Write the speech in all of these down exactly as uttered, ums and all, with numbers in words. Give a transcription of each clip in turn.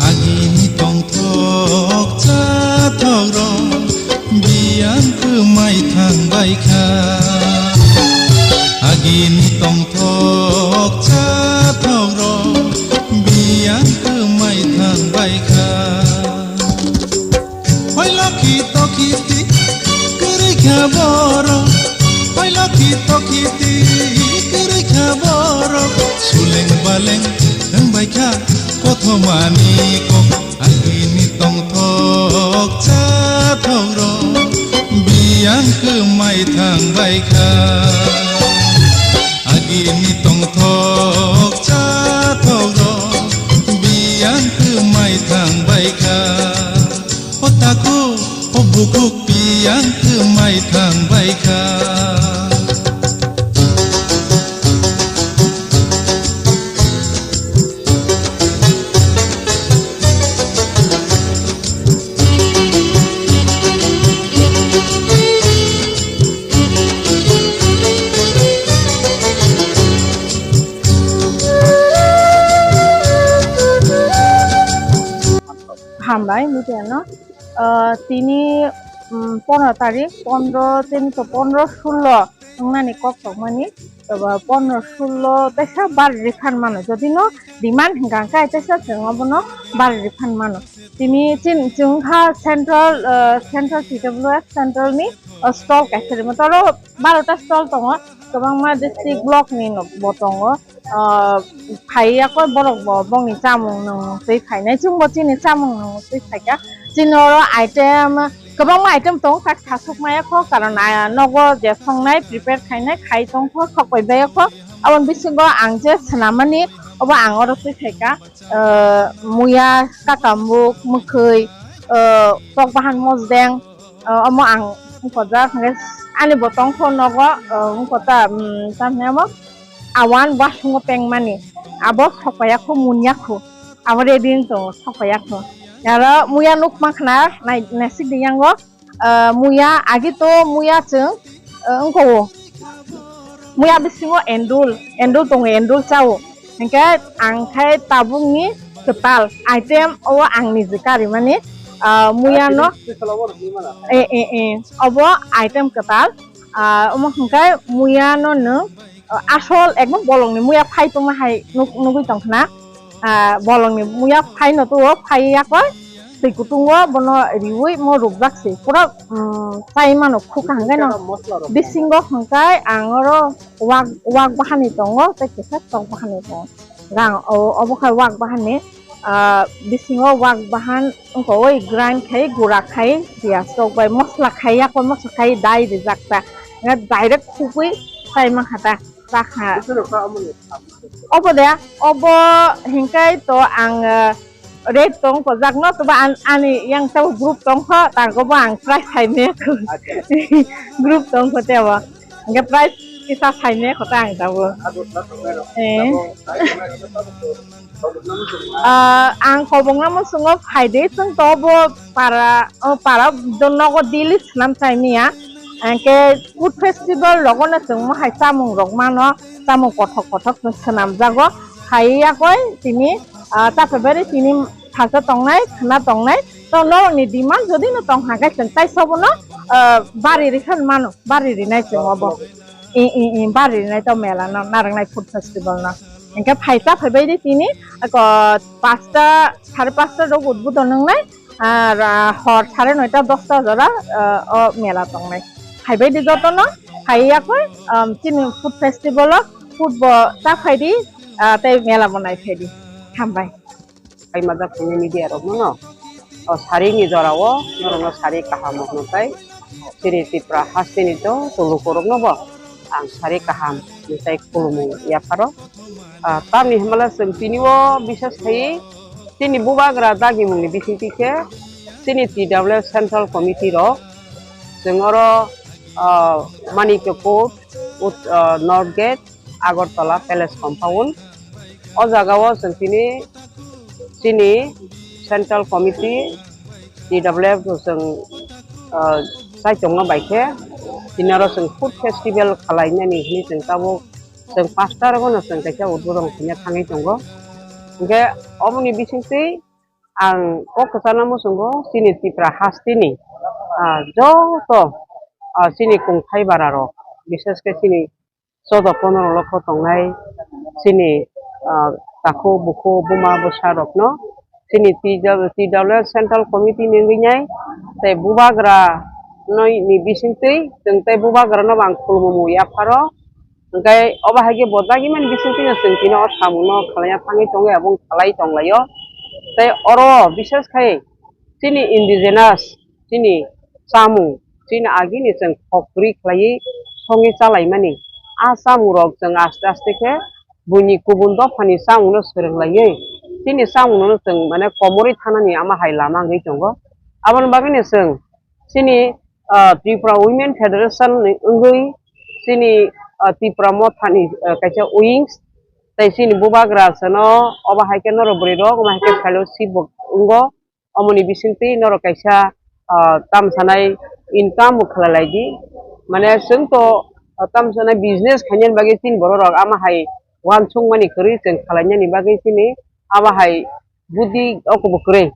Agini tongthok chathokrok biyang kwmai thang bai kha. Agini tongthok chathokrok biyang kwmai thang bai kha. Hoi lokhi tokhi ti kwrwi kha borok, hoi lokhi tokhi ti kwrwi kha borok. Suleng baleng wng bai kha kothomani kok, agini tongthok chathokrok biyang kwmai thang bai kha. Agini tongthok chathokrok biyang kwmai thang bai kha. O takhuk, o bukhuk biyang kwmai thang bai kha. Hambai, media no. Ah, tini, mm, pondro tarik, pondro, tini to pondro, sullo, wngnani kok tongmani, eba pondro, sullo, teisa bar refund mano. Jodi no demand hingka khe, teisa chwng obono bar refund mano. Tini chin, chwng kha central, ah, central T W F central ni, ah, stall kaisa rimo. Toro barota stall tongo, kwbangma district block ni no bo tongo. Ah, phai yakho borok bo bongni chamung nung twi phainai, chwngbo chini chamung nung twi phaikha. Chini oro item, kwbangma item tongo, kha thasuk maya kho, karon, ah, nogo je songnai, prepare khainai, khai tongkho, sokbai bai kho. Aboni bisingo ang je swnamani, obo ang oro twi phaikha. Ah, muya, kakambuk, mwkhwi, ah, tok bahan mosdeng, ah, omo ang wngkojak, hwnkhe ani bo tongkho nogo, ah, wngkota, um, tamni omo. Awan wasungo pengmani, abo sokpaiya kho, munya kho, abo ready wng tongo, sokpaiya kho. Aro muya nuk mankha na, nai-, naisik di yango, ah, muya, agi to muya chwng, ah, wngko o. Muya bisingo endul, endul tongo, endul chao. Hinkhe ang khai tabukni kwtal item o ang niji karimani, ah, muya no, eh, eh, eh, obo item kwtal, ah, omo hinkhe muya no nwng, ah, asol ekdom bolongni muya phai tongma hai nuk-, nugui tongkhna. Ah, bolongni muya phaino tuo, phai yakoi twi kutungo bono riui mo rukjak se. Pura, um, chai mano khuk hangkai no. Bisingo hangkai ang oro wak, wak bahani tongo, tei kisa tok bahani tongo. Gang o, obo khai wak bahani, ah, bisingo wak bahan wngkha oi grind khai, gura khai, piyaj tok bai mosla khai, yakoi mosla khai dai rijak ta. Nga direct khukui chai mankha ta, chakha. Obo de, obo hinkai to ang, eh, rate tong kojak no, to ba an-, ani yang tabo group tong kho, ta go bo ang price khai me kho. Acha. Group tong kho tebo. Hingke price kisa khai me kho ta ang tabo. Abo na tong na ro. Eh. Abo na tong na ro. Ah, ang kobongna musungo phaide, chwng to bo para, o para do nogo daily swnam chai miya. Hingke food festival rogono chwng mohai chamung rok mano, chamung kothok kothok chwng swnam jago. Khai yakoi tini, ah, chaphai bai tini thacha tongnai, khna tongnai. To norokni demand jodi no tong hangkhe chwng tai sobono, ah, bari rikhan mano, bari rinai chwng obo. I, i, i, bari rinai to mela no, narwknai food festival no. Hingke phai chaphai bai di tini, ako pasta, sare pasta rok udbudon wngnai, ar, ah, hor sare noita dosta jora, ah, o mela tongnai. Phai bai di joto no, phai yakoi, um, chini food festival o food bo chaphai di, ah, tei mela bo naiphai di. Hambai. Hai majak tongni media rok no, o sari ni jora o norok no sari kaham rok no tai chini Tripura haste ni joto luku rok no bo ang sari kaham ni tai khulumung yapharo. Ah, tamni hwnba le chwng tini o bisas khai chini bubagra dagimung ni bisingtwi khe chini T W F Central Committee rok Chwng oro, ah, Manikya Court, ut-, ah, North Gate, Agartala Palace Compound. O jaga o chwng tini chini Central Committee, T W F bo chwng, ah, saichungma bai khe tini oro chwng food festival khalai nani hwnwi chwng tabuk chwng paanch ta rogo no chwng kaisa udbodon khaina thangwi tongo. Hinkhe oboni bisingtwi ang kok kwchangno muchungo chini Tipra hasteni, ah, joto, ah, chini kungthai bara rok, bishesh khe chini chouda pondro lokho tongnai chini, ah, takhu bukhu buma bwsa rokno chini T W F Central Committee ni wngwi nai tei bubagra noi ni bisingtwi chwng tei bubagra no ang khulumung yapharo. Hwnkhe obo hai khe bo dagimani bisingtwi no chwng tini o samung no khlaina thangwi tongo, abo wng khalai tonglaio. Tei oro bishesh khai chini indigenous, chini chamung, chini agini chwng khok kwrwi khlaiwi songwi chalaimani. A chamung rok chwng aste aste khe buini kubun dophani chamung no swrwng laiwi chini chamung no chwng mane komorwi thanani ama hai lama wngwi tongo. Aboni bagwi no chwng chini, ah, Tripura Women Federation ni wngwi chini, ah, Tipra Mothani, ah, kaisa wings tei chini bubagra sano obo hai khe norok bwrwi rok omo hai khe fellowship bo wngo. Omoni bisingtwi norok kaisa, ah, tam sanai income bo khlai lai di. Mane chwng to, ah, tam sanai business khainani bagwi chini borok rok ama hai uansukmani kwrwi chwng khlainani bagwi chini ama hai budi o kubu kwrwi.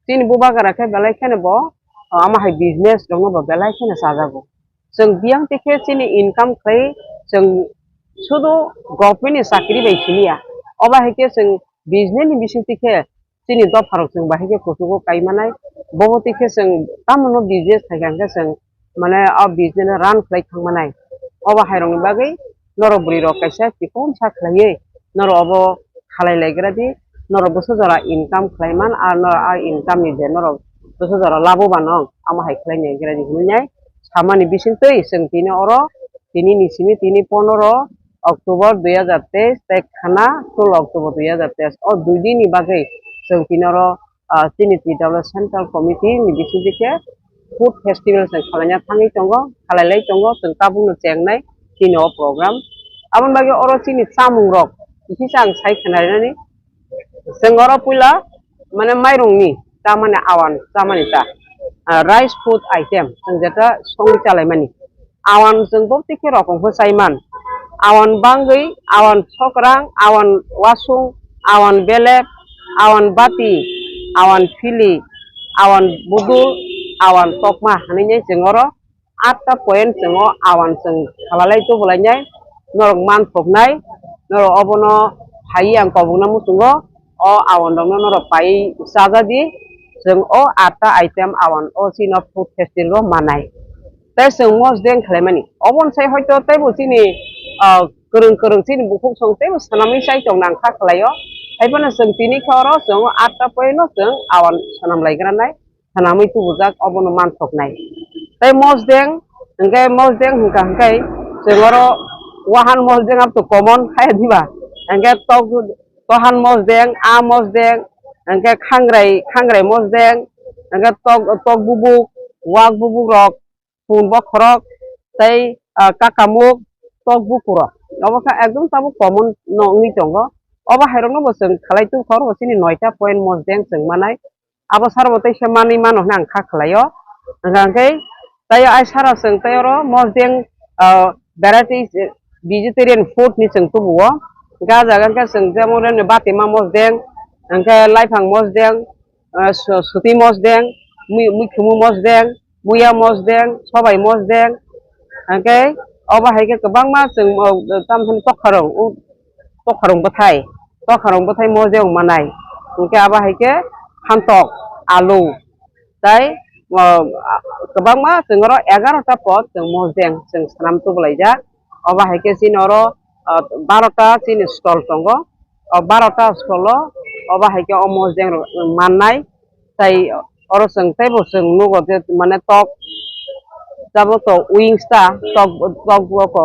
Chini bubagra khe belai kheno bo, ah, ama hai business rokno bo belai kheno chajago. Chwng biyang tikhe chini income khlai chwng sudu government ni chakri bai siniya. Obo hai khe chwng business ni bising tikhe chini dopharok chwng bahai khe kuchugo kai manai. Bobo tikhe chwng tamo no business khai kha hwnkhe chwng mane o business no run khlai thang manai. Obo hai rokni bagwi norok bwrwi rok kaisa chikomsa khlaiwi norok obo khalai lai gra di, norok bwsa jora income khlai man, ar norok a income ni je norok bwsa jora labo ba nong, amo hai khlai nai gra di hinwi nai samani bisingtwi chwng tini oro tini ni simi tini pondro October dui hajar teis tei khana solo October dui hajar teis. O dui din ni bagwi chwng tini oro, ah, chini T W Central Committee ni bisingtwi khe food festival se khalaina thangwi tongo, khalai lai tongo, chwng tabukno chengnai chini o program. Aboni bagwi oro chini chamung rok kisa ang sai khna rinani. Chwng oro puila mane mairungni tamani awan, tamani ta, ah, rice food item chwng jeta songwi chalaimani. Awan chwng bokti khe rokong pho chaiman. Awan bangwi, awan sokrang, awan wasung, awan belep, awan bati, awan phili, awan budul, awan tokma hinwi chwng oro atta point chwng o awan chwng khalalai tubulainai, norok manthoknai, norok obono phaiwi ang kobokna muchungo, o awan rokno norok paiwi chaja di, chwng o atta item awan o chini food festival o manai. Tei chwng mosdeng khlaimani. Oboni sai hoito teibo chini, ah, kwrwng kwrwng chini bukhuk song teibo swnamwi chai tongna ang kha khlaio. Haiphano chwng tini khe oro chwng atta point no chwng awan swnam lai granai. Swnamwi tubujak obono manthoknai. Tei mosdeng, hwnkhe mosdeng hwnkha hwnkhe chwng oro wahan mosdeng abo to common hai diba? Hwnkhe tok, tohan mosdeng, a mosdeng, hwnkhe khangrai, khangrai mosdeng, hwnkhe tok, tok bubuk, wak bubuk rok, phun bokhorok, tei, ah, kakamuk, tok bukurok. Obo khe ekdom tabuk common no wngwi tongo. Obo hai rokno bo chwng khalai tubukha, oro bo chini noita point mosdeng chwng manai. Abo sara bo teisa manwi mano hwnwi ang kha khlaio. Hwnkha hwnkhe tei ai sara chwng tei oro mosdeng, ah, varieties, eh, vegetarian food ni chwng tubuo. Hwnkhe ah jaga hwnkhe chwng jemon rwngni batima mosdeng, hwnkhe laiphang mosdeng, ah, su-, suti mosdeng, mui-, muikhumu mosdeng, muya mosdeng, sobai mosdeng, hwnkhe obo hai khe kwbangma chwng, o, tamo hwn tokharong, u, tokharong bwthai, tokharong bwthai mosdeng manai, hwnkhe abo hai khe phantok, alu, tei, o, a, kwbangma chwng oro egarota pot chwng mosdeng chwng swnam tubulaijak. Obo hai khe chini oro, ah, barota chini stall tongo. O barota stall o obo hai khe o mosdeng rok mannai. Tai oro chwng teibo chwng nugo je mane tok, tabuk to wings ta tok, tok bo ko,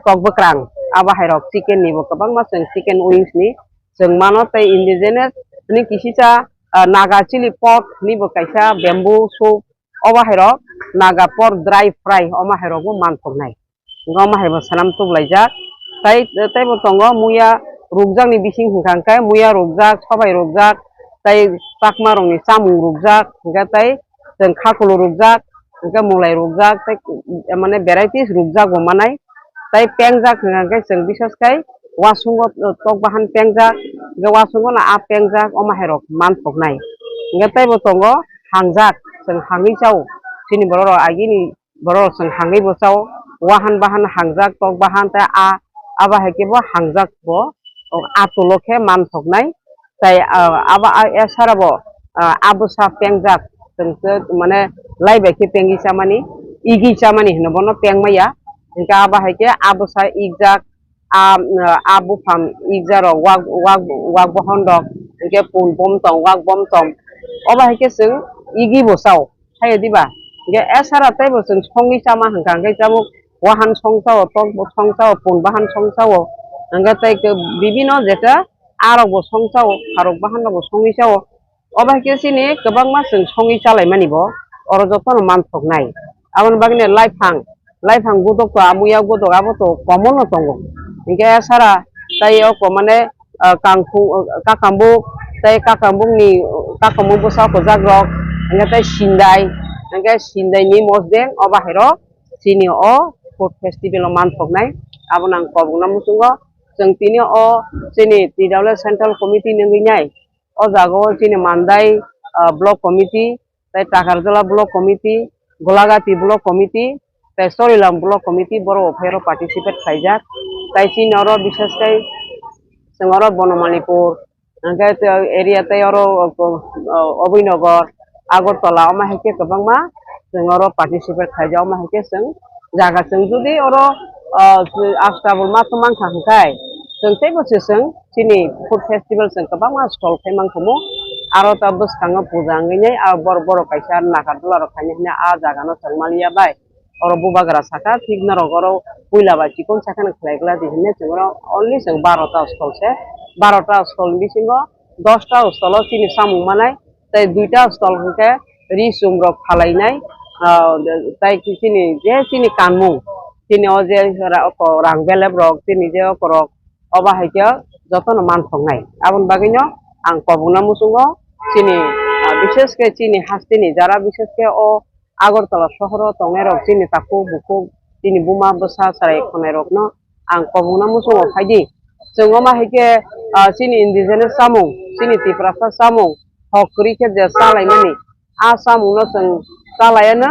tok bwkrang. Abo hai rok chicken ni bo kwbangma chwng chicken wings ni chwng mano tei indigenous ni kisisa, ah, Naga chili pork ni bo kaisa bamboo soup. Obo hai rok naga por dry fry omo hai rok bo manthoknai. Hingke omo hai bo swnam tuklaijak. Tai, tei bo tongo muya rukjak ni bising hingka hingke muya rukjak, sobai rukjak, tei chakma rok ni chamung rukjak, hingke tei chwng khakulu rukjak, hingke mulai rukjak, tei mane varieties rukjak bo manai. Tei pengjak hingka hingke chwng bises kai wasungo tok bahan pengjak, hingke wasungo no a pengjak omo hai rok manthoknai. Hingke tei bo tongo hangjak, chwng hangwi chao, chini borok rok agini borok chwng hangwi bo chao, wahan bahan hangjak, tok bahan tei a, abo hai khe bo hangjak bo, o, a tulo khe manthoknai. Tai, ah, abo, ah, esara bo, ah, a bwsa pengjak, chwng se, mane, lai bai khe pengwi chamani, igwi chamani hino bono peng maya. Hingke abo hai khe a bwsa ikjak, a, ah, a buphang ikjak rok wak, wak, wak bohon rok, hingke pun bom tong, wak bom tong. Obo hai khe chwng igwi bo chao, hai diba? Hingke esara tei bo chwng songwi chama hingka hingke tabuk wahan song chao, tok bo song chao, pun bahan song chao. Hingke tei khe bibino jeta a rok bo song chao, kharok bahan rok bo songwi chao. Obo hai khe chini kwbangma chwng songwi chalaimani bo, oro jotono manthoknai. Aboni bagwino laiphang, laiphang godok to, amuya godok abo to common no tongo. Hingke sara tai oko mane, ah, kangkhung, ah, kakambuk, tei kakambukni, kakambuk bwsa kwchak rok, hingke tei sindai, hingke sindaini mosdeng obo hai rok chini o food festival o manthoknai. Abono ang kobokna muchungo, chwng tini o chini T W Central Committee ni wngwi nai. O jaga o chini Mandai, ah, Block Committee, tei Takarjala Block Committee, Golagati Block Committee, tei Chorilam Block Committee borok bo phai oro participate khaijak. Tei chini oro bises khe chwng oro Bonomalipur, hingke tei area tei oro, o, o, Obinogor, Agartala, omo hai khe kwbangma chwng oro participate khaijak, omo hai khe chwng jaga chwng jodi oro, o, Astabul ma thum mankha hwnkhe chwng teibo se chwng chini food festival chwng kwbangma stall khai mankhumu. Aro ta bwskango puja wngwi nai, a borok, borok kaisa nakarjula rok khainai hwnwi a jaga no chwng maliya bai. Oro bubagra saka, thik norok oro puila bai chikon sakhe no khlai gladi hinwi chwng oro only chwng barota stall se, barota stall ni bisingo dosta stall o chini samung manai, tei duita stall hwnkhe ri chum rok phalainai, ah, tei chini je chini kanmung, chini o je ra-, oko rang belep rok, chini je oko rok, obo hai khe jotono manthoknai. Aboni bagwino ang kobokna muchungo chini, ah, bises khe chini hasteni jara bises khe o Agartala sohoro tongnai rok chini takhuk bukhuk chini buma bwsa chwrai khonai rokno ang kobokna muchungo phaidi. Chwng omo hai khe, ah, chini indigenous chamung, chini Tiprasa chamung hok kwrwi khe je chalaimani, a chamungno chwng chalaiano,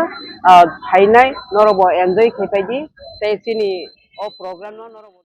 ah, phainai norokbo enjoy khai phaidi tei chini o program no norokbo